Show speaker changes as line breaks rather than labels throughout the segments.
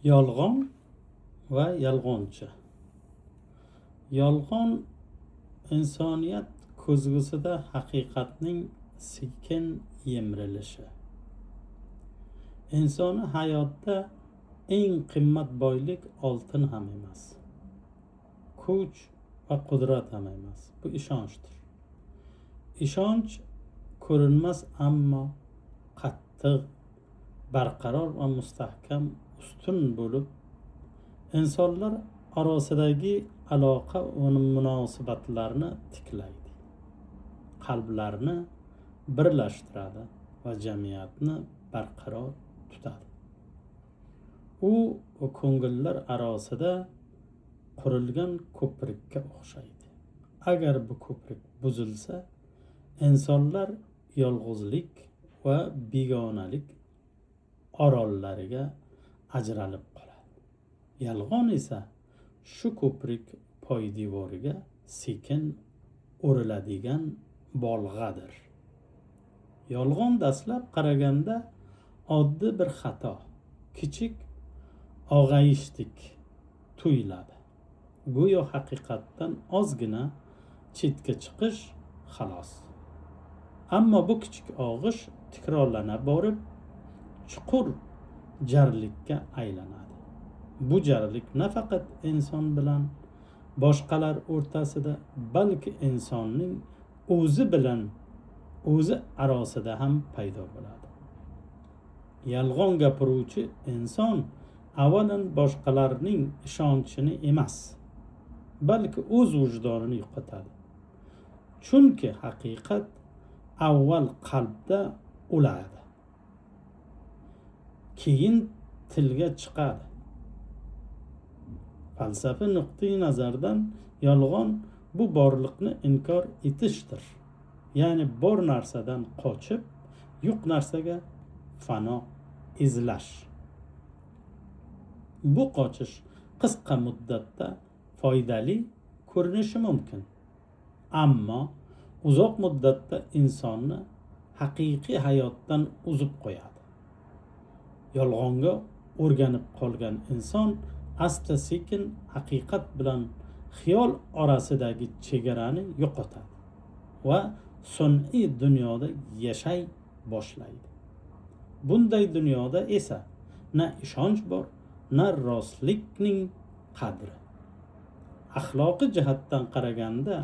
Yolg'on va yolg'onchi. Yolg'on insoniyat ko'zgusida haqiqatning sekin yemirilishi. Insoni hayotda eng qimmat boylik oltin ham emas, kuch va qudrat ham emas. Bu ishonchdir. Ishonch ko'rinmas, ammo qattiq, barqaror va mustahkam ustun bo'lib, insonlar orasidagi aloqa va munosabatlarni tiklaydi, qalblarni birlashtiradi va jamiyatni barqaror tutadi. U ko'ngillar arasida qurilgan ko'prikka o'xshaydi. Agar bu ko'prik buzilsa, insonlar yolg'izlik va begonalik orollariga ajralib qoladi. Yolg'on esa shu ko'prik poydevoriga sekin o'riladigan bolg'adir. Yolg'on dastlab qaraganda oddiy bir xato, kichik og'ayishdek tuyuladi. Go'yo haqiqatdan ozgina chetga chiqish xolos. Ammo bu kichik og'ish takrorlana borib chuqur jarlikka aylanadi. Bu jarlik nafaqat inson bilan boshqalar o'rtasida, balki insonning o'zi bilan o'zi arasida ham paydo bo'ladi. Yolg'on gapiruvchi inson avvalan boshqalarning ishonchini emas, balki o'z vijdonini yo'qotadi. Chunki haqiqat avval qalbda o'ladi, keyin tilga chiqadi. Falsafa nuqtai nazaridan yolg'on bu borliqni inkor etishdir. Ya'ni bor narsadan qochib, yo'q narsaga fano izlash. Bu qochish qisqa muddatda foydali ko'rinishi mumkin, ammo uzoq muddatda insonni haqiqiy hayotdan uzib qo'yadi. Yolg'onga o'rganib qolgan inson asta-sekin haqiqat bilan xiyol orasidagi chegarani yo'qotadi va sun'iy dunyoda yashay boshlaydi. Bunday dunyoda esa na ishonch bor, na rostlikning qadri. Axloqiy jihatdan qaraganda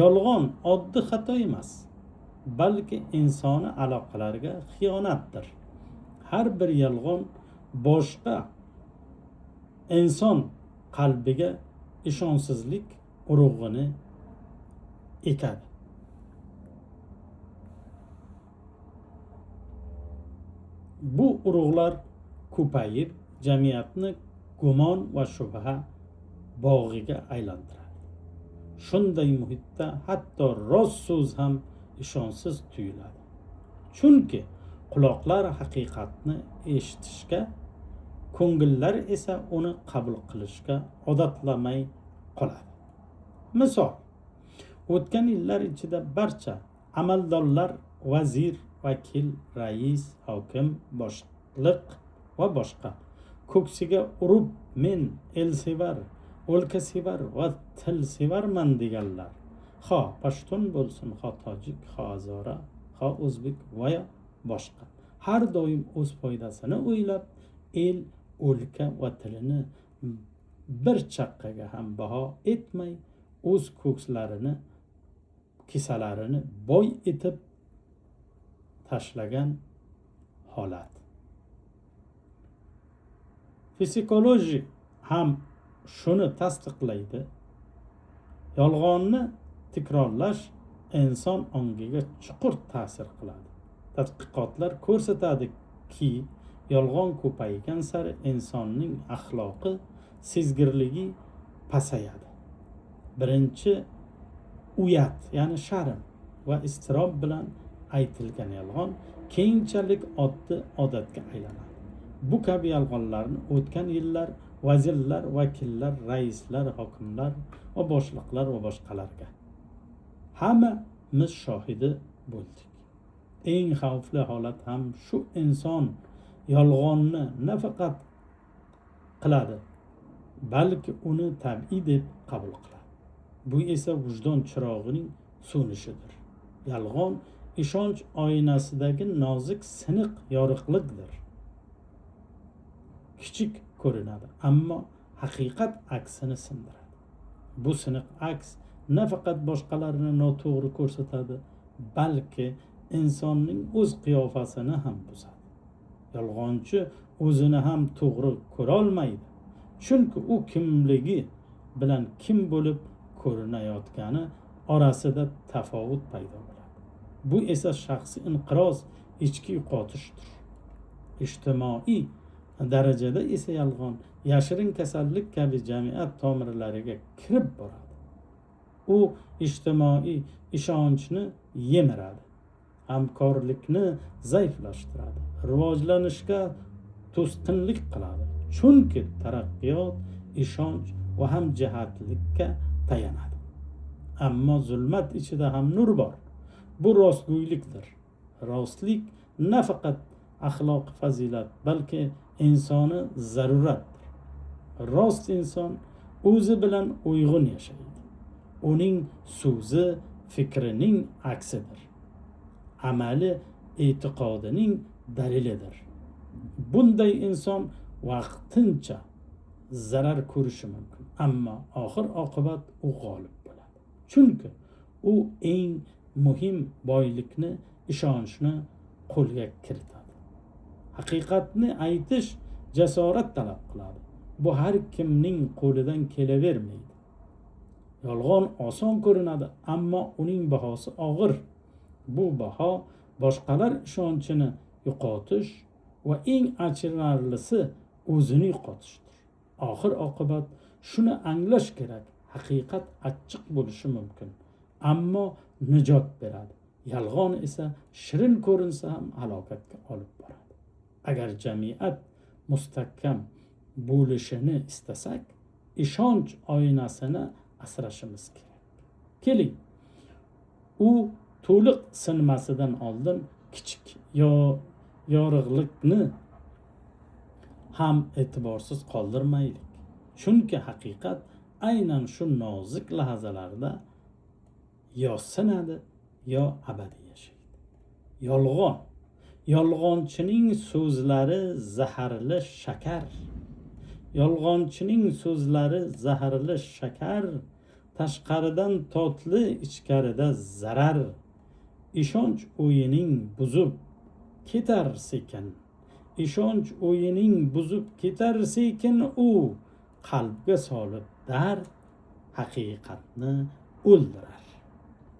yolg'on oddiy xato emas, balki insoniy aloqalarga xiyonatdir. Har bir yolg'on boshqa inson qalbiga ishonchsizlik urug'ini ekadi. Bu urug'lar ko'payib, jamiyatni gumon va shubha bog'iga aylantiradi. Shunday muhitda hatto rost so'z ham ishonchsiz tuyuladi. Chunki quloqlar haqiqatni eshitishga, ko'ngillar esa uni qabul qilishga odatlamay qoladi. Misol, o'tgan yillar ichida barcha amaldorlar, vazir, vakil, rais, hokim, boshliq va boshqa ko'ksiga urib men elsevar, o'lkasevar va tilsevarman deganlar, xo pashtun bo'lsin, xo tojik, xo hazora, xo o'zbek va yo boshqa, har doim o'z foydasini o'ylab el, o'lka va tilini bir chaqqaga ham baho etmay o'z ko'kslarini, kisalarini boy etib tashlagan holat. Psixologiya ham shuni tasdiqlaydi. Yolg'onni takrorlash inson ongiga chuqur ta'sir qiladi. Tadqiqotlar ko'rsatadiki, yolg'on ko'paygan sari insonning axloqi sezgirligi pasayadi. Birinchi uyat, ya'ni sharm va iztirob bilan aytilgan yolg'on keyinchalik oddiy odatga aylanadi. Bu kabi yolg'onlarni o'tgan yillar vazirlar, vakillar, raislar, hokimlar va boshliqlar va boshqalarga hammamiz shohidi bo'ldik. Eng xavfli holat ham shu, inson yolg'onni nafaqat qiladi, balki uni tabiiy deb qabul qiladi. Bu esa vijdon chirog'ining so'nishidir. Yolg'on ishonch oynasidagi nozik siniq yorug'likdir. Kichik ko'rinadi, ammo haqiqat aksini sindiradi. Bu siniq aks nafaqat boshqalarni noto'g'ri ko'rsatadi, balki insonning o'z qiyofasini ham buzadi. Yolg'onchi o'zini ham to'g'ri ko'rolmaydi, chunki u kimligi bilan kim bo'lib ko'rinayotgani orasida tafovut paydo bo'ladi. Bu esa shaxsiy inqiroz, ichki yo'qotishdir. Ijtimoiy darajada esa yolg'on yashirin kasallik kabi jamiyat tomirlariga kirib boradi. U ijtimoiy ishonchni yemiradi, hamkorlikni zaiflashtiradi, rivojlanishga to'sqinlik qiladi. Chunki taraqqiyot ishonch va hamjihatlikka tayanadi. Ammo zulmat ichida ham nur bor. Bu rostgo'ylikdir. Rostlik nafaqat axloq fazilat, balki insoni zaruratdir. Rost inson o'zi bilan uyg'un yashaydi. Uning so'zi fikrining aksidir. Amali e'tiqodining dalilidir. Bunday inson vaqtincha zarar ko'rishi mumkin, ammo oxir oqibat u g'olib bo'ladi. Chunki u eng muhim boylikni, ishonchni qo'lga kiritadi. Haqiqatni aytish jasorat talab qiladi. Bu har kimning qo'lidan kelavermaydi. Yolg'on oson ko'rinadi, ammo uning bahosi og'ir. Bu baho boshqalar ishonchini yo'qotish va eng achinarlisi o'zini yo'qotishdir. Oxir oqibat shuni anglash kerak: haqiqat achchiq bo'lishi mumkin, ammo nijot beradi. Yolg'on esa shirin ko'rinsa ham halokatga olib boradi. Agar jamiyat mustahkam bo'lishini istasak, ishonch oynasini asrashimiz kerak. Keling, u to'liq sinmasidan oldin kichik yorug'likni ham e'tiborsiz qoldirmaylik. Chunki haqiqat aynan shu nozik lahzalarda yo sinadi, yo abadiy yashaydi. Yolg'on. Yolg'onchining so'zlari zaharli shakar. Yolg'onchining so'zlari zaharli shakar, tashqaridan totli, ichkarida zarar. Ishonch o'yining buzib ketar sekin. Ishonch o'yining buzib ketar sekin u qalbga solib dard, haqiqatni o'ldirar.